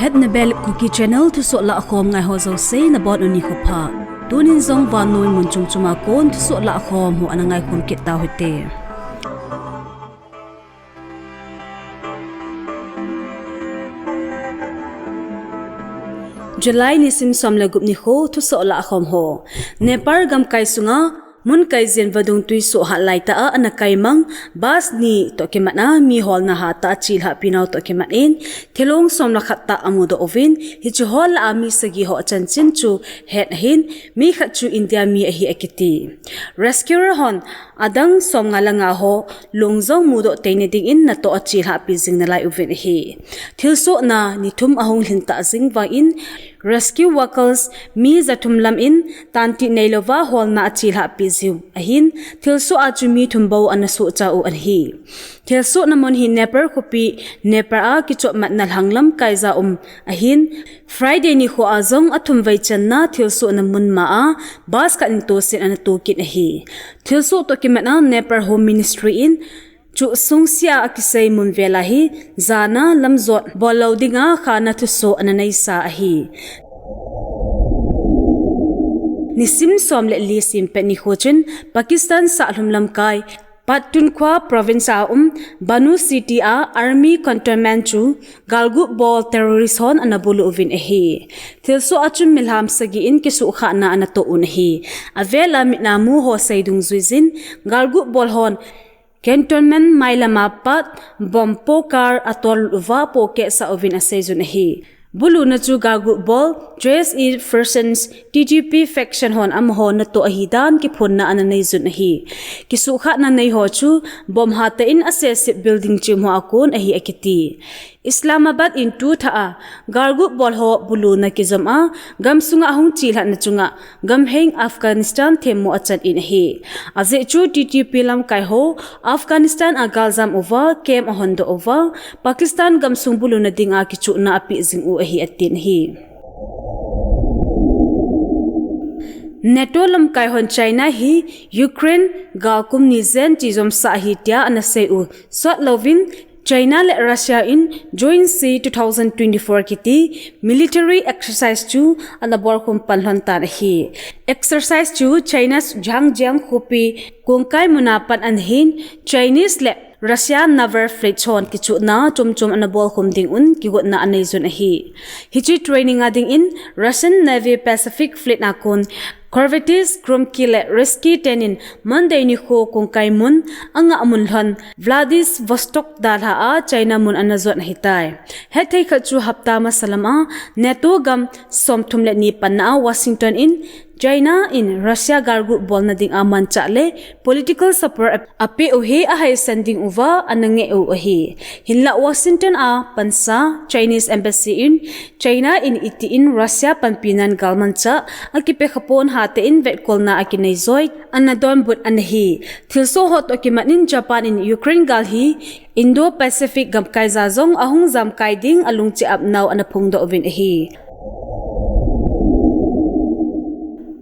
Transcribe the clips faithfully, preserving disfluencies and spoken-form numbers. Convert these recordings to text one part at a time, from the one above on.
At Nebel Kuki Channel thusoh lahkhom ngai ho jouse nabonun nikho pha. Tunin jong vannoi mun chom chom a kon thusoh lahkhom ho ana ngaikhom kit tau hite. July nisim som le gup nikho thusoh lahkhom ho. Nepal gamkai sunga mun kaijin vadung tui soh hat laitah a ana kaimang bus ni toh kimat a mi holna hatah a chelhahpi nau toh kimat in thilong som le khat tah amudoh uvin, hiche ho lah a mi sagi ho chanchin chu het ahin, mi khat chu India mi ahi akiti. Rescuer hon adang som nga le nga ho lung jong mudoh teina dingin natoh a chelhahpi jing nalai uvin ahi. Thilsohna ni thum ahung lhin tah jing vangin rescue workers mi ja thum lam in tantih neilouva holna a chelhahpi jiu ahin, thilsoh a chu mi thum bou ana sohcha u ahi. Thilsohna mun hi Nepal khopi, Nepal a kichopmatna lhanglam kaija um ahin, Friday nikho a jong athum vei channa thilsohna mun ma a bus khat in tohset ana tohkit ahi. Thilsoh toh kimat a Nepal Home Ministry in chu sungsia akisei mun vel a hi jana lamjot bol lou dinga khana thusoh ana neisa ahi. Nisim som le li sim pet nikho chun Pakistan sahlum lamkai Pakhtunkhwa province a um Bannu City a army cantonment chu galguh bol terrorist hon ana bulu uvin ahi. Thilsoh a chun milham sagi in kisuhkhahna ana toh un ahi. Avel a mit a mu ho sei dungjuijin galguh bol hon cantonment mailam a pat bomb pohkar atol uva pohkehsah uvin aseijun ahi. Buluna chu galguh bol Jaish-e-Pershans, T T P faction hon amaho natoh ahidan kiphonna ana neijun ahi. Kisuhkhahna nei ho chu bomb hatah in asesip building chim ho a kon ahi akiti. Islamabad in tuthah a galguh bol ho buluna kijom a gamsunga ahung chelhatna chunga gamheng Afghanistan themmo achan in ahi. Ajeh chu T T P lamkai ho Afghanistan a galjam uva camp ahondoh uva Pakistan gamsung buluna dinga kichuhna apeh jing u ahi atin ahi. NATO lamkai hon China hi Ukraine gal kum ni jen chejomsah ahi tia ana sei u sot louvin, China le Russia in Joint Sea two thousand twenty-four kiti military exercise chu ana bolkhum pan lhon tan ahi. Exercise chu China Zhejiang khopi kongkai mun a pan ana hin, Chinese le Russia naval fleet hon kichuhna chomchom ana bolkhum ding un kigotna aneijun ahi. Hiche training a dingin Russian Navy Pacific Fleet a kon corvettes Gromky le Rysky ten in Monday nikho kongkai mun angah mun lhon Vladivostok dalha a China mun ana jon ahitai. Hetthei khat chu hapta masa lam a NATO gam somthum le ni panna a Washington in China in Russia galguh bolna dinga manchah le political support apeh u hi ahaisan ding uva ana ngeh u ahi. Hinlah Washington a pansa Chinese embassy in China in itih in Russia panpinan galmanchah akipe khapon hatah in vetkolna akinei joi ana donbut ana hi. Thilsoh ho toh kimat in Japan in Ukraine gal hi Indo-Pacific gamkai ja jong ahung jamkai ding alungchih apnau ana phongdoh uvin ahi.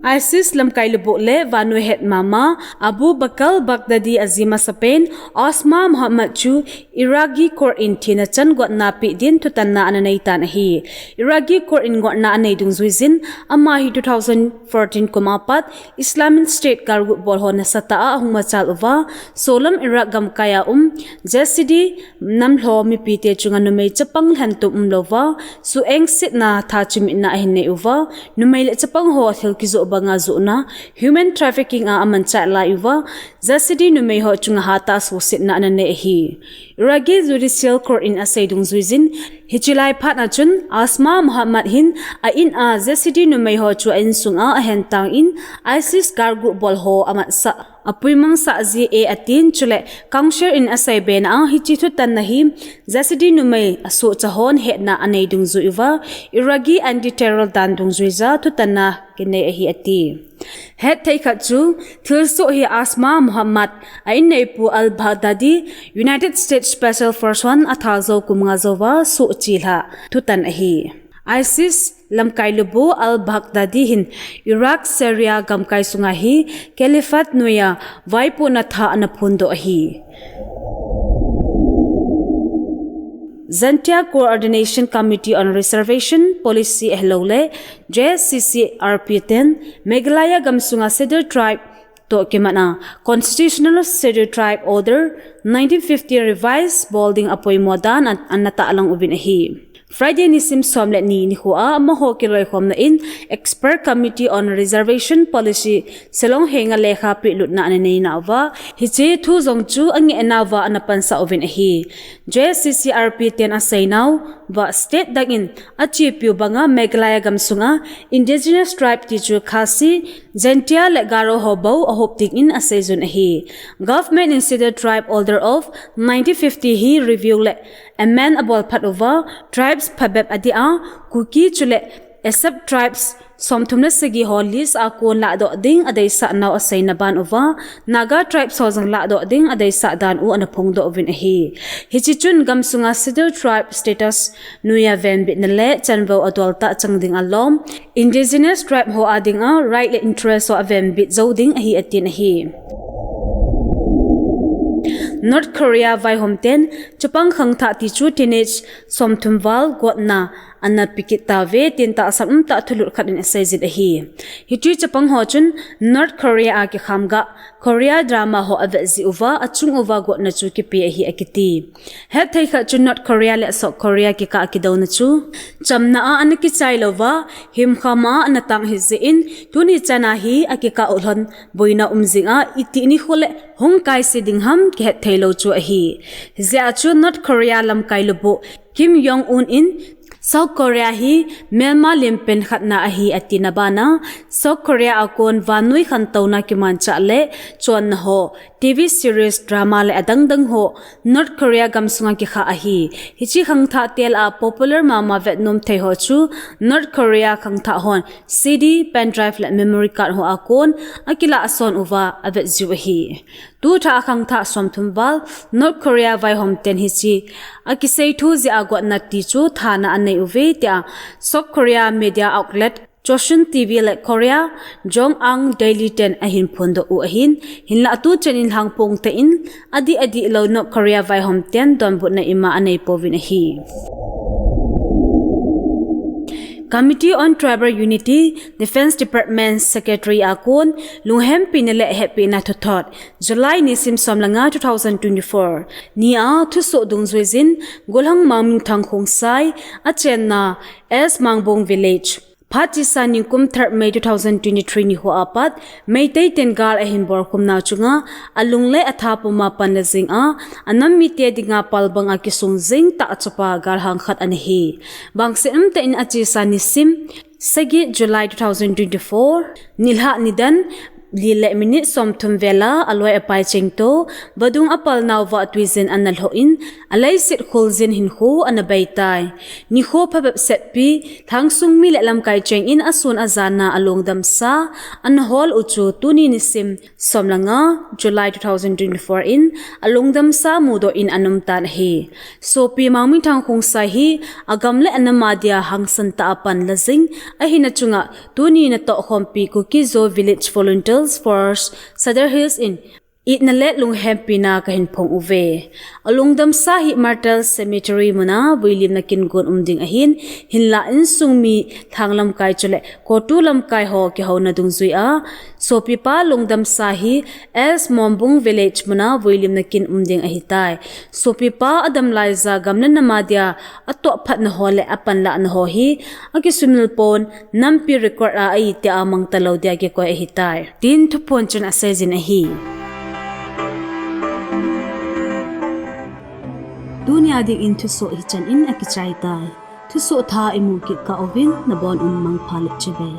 ISIS lamkai lubuh le vannoi het mama Abu Bakr Baghdadi aji masapen Osama Muhammad chu Iraqi court in thina chan gotna peh din thutanna ana neitan ahi. Iraqi court in gotna anei dungjuijin ama hi two thousand fourteen kum a pat Islamic State galguh bol ho nasatah a ahung machal uva, solam Iraq gamkai a um Yazidi namlho mipite chunga numei chapang lhentum umlouva, suhengsetna tha chumitna ahin nei uva, numei le chapang ho thil kijoh banga johna, human trafficking a amanchah lai uva, Yazidi numei ho chunga hatah a suhsetna ana nei ahi. Iraqi Judicial Court in asei dungjuijin, hiche lai phat a chun Osama Muhammad hin a in a Yazidi numei ho chu a insunga ahentang in ISIS galguh bol ho amatsah apuimangsah ji e atin, chule council in asei bena a hiche thutanna hi Yazidi numei asohcha hon hetna anei dungjui uva, Iraqi anti-terror dan dungjuija thutanna kinei ahi ati. Hetthei khat chu, thilsoh hi Osama Muhammad a inneipu al-Baghdadi, United States Special Force hon athal jou kum nga jouva sohchelha thutan ahi. ISIS lamkai lubuh al-Baghdadi hin Iraq Syria gamkai sunga hi Caliphate noiya vaipohna tha ana phondoh ahi. Jaintia Coordination Committee on Reservation Policy ahilouleh J C C R P ten Meghalaya gamsunga Scheduled Tribe toh kimatna Constitutional Scheduled Tribe Order nineteen fifty Revised bolding apoimo dan an, an natahlang uvin ahi. Friday nisim som le ni nikhoa amaho kiloikhomna in Expert Committee on Reservation Policy Shillong henga lekha pelutna ana neina uva, hiche thu jong chu angehnauva ana pansah uvin ahi. J C C R P ten aseinauva state dangin achepiu banga Meghalaya gamsunga Indigenous Tribe tichu Khasi, Jaintia le Garo ho bou ahop dingin aseijun ahi. Government in Scheduled Tribe Order of nineteen fifty hi review le amend abolphat uva, tribes phabep adia, Kuki chule Except Tribes somthum le sagi ho list a kon lahdoh ding adeisah nau aseina ban uva, Naga Tribes ho jong lahdoh ding adeisah dan u ana phongdoh uvin ahi. Hiche chun gamsunga Scheduled Tribe status noiya venbitna le chanvou adoltah chang ding alom, Indigenous Tribe ho adinga right le interest ho avenbit jou ding ahi atin ahi. North Korea vaihomten chapang khangthah tichu teenage somthum val gotna ana pekit tauve tin tahsan umtah thulut khat in aseijin ahi. Hiche chapang ho chun North Korea a kikham ga Korea drama ho avet jeh uva achung uva gotna chu kipe ahi akiti. Hetthei khat chun North Korea le South Korea kikah a kidouna chu chamna a ana kichai louva, himkham a ana tang ahi jeh in, tuni chana hi akikah u lhon boina um jinga, iti nikho le hung kaise ding ham kihet theilou chu ahi. Hijeh a chu North Korea lamkai lubuh Kim Jong Un in South Korea hi melma lenpen khatna ahi atina bana, South Korea a kon vannoi khantouna kimanchah le chonna ho, T V series, drama le adangdang ho North Korea gamsunga kikha ahi. Hiche khangthah tel a popular mama vetnom thei ho chu North Korea khangthah hon C D, pen drive le memory card ho a kon akilahson uva avet jiu ahi. Tuthah a khangthah somthum val North Korea vaihomten hiche akiseithu jeh a gotna tichu thana anei uve tia South Korea media outlet Chosun T V le Korea Jong-ang Daily ten ahin phondoh u ahin, hinlah tuchan in lhangpong tah in adih adih lou North Korea vaihomten donbutna ima aneipouvin ahi. Committee on Tribal Unity, Defence Department Secretary a kon lunghempina le hetpina thuthot, July nisim som le nga two thousand twenty-four nia thusoh dungjuiyin Golhang Mangminthang Khongsai achenna S Mangbung Village, phat chesa nikum third May two thousand twenty-three nikho apat Meitei ten gal ahin bolkhum nau chunga alung le atha puma panla jinga, anam mite dinga palbanga kisung jing tah a chupa galhang khat ana hi. Vangset umtah in achesa nisim sagi July two thousand twenty-four nilhah nidan li le minute somthum vela aloi apai chengtou vadung apalnauva tuiyin ana lhoh in, aleiset kholjin hinkho ana beitai. Nikho phabep setpi, lhangsung mi le lamkai chengin asun ajana alungdamsa ana hol u chu tuni nisim som le nga July two thousand twenty-four in alungdamsa mudoh in ana umtan ahi. Sopi Mangminthang Khongsai hi agam le anam a dia hangsan tah a panla jing ahina chunga tuni natohkhompi Kuki-Zo Village Volunteers Force Sadar Hills in itna le lunghempina kahin phong uve. Alungdamsa hi Martyrs Cemetery muna vuilimna kin gon um ding ahin, hinlah insung mi, lhang lamkai chule CoTU lamkai ho kihouna dungjuia sopipa lungdamsa hi S Mangbung Village muna vuilimna kin um ding ahitai. Sopipa adam laija gam le nam a dia atohphatna ho le apanlahna ho hi akisumil pon, nampi record a ahitia mangtalou dia kikoi ahitai, tin thuphon chun aseijin ahi. Tunia dingin thusoh hichan in akichaitai. Thusoh thah imu kit kah uvin nabonun mangpha le chibai.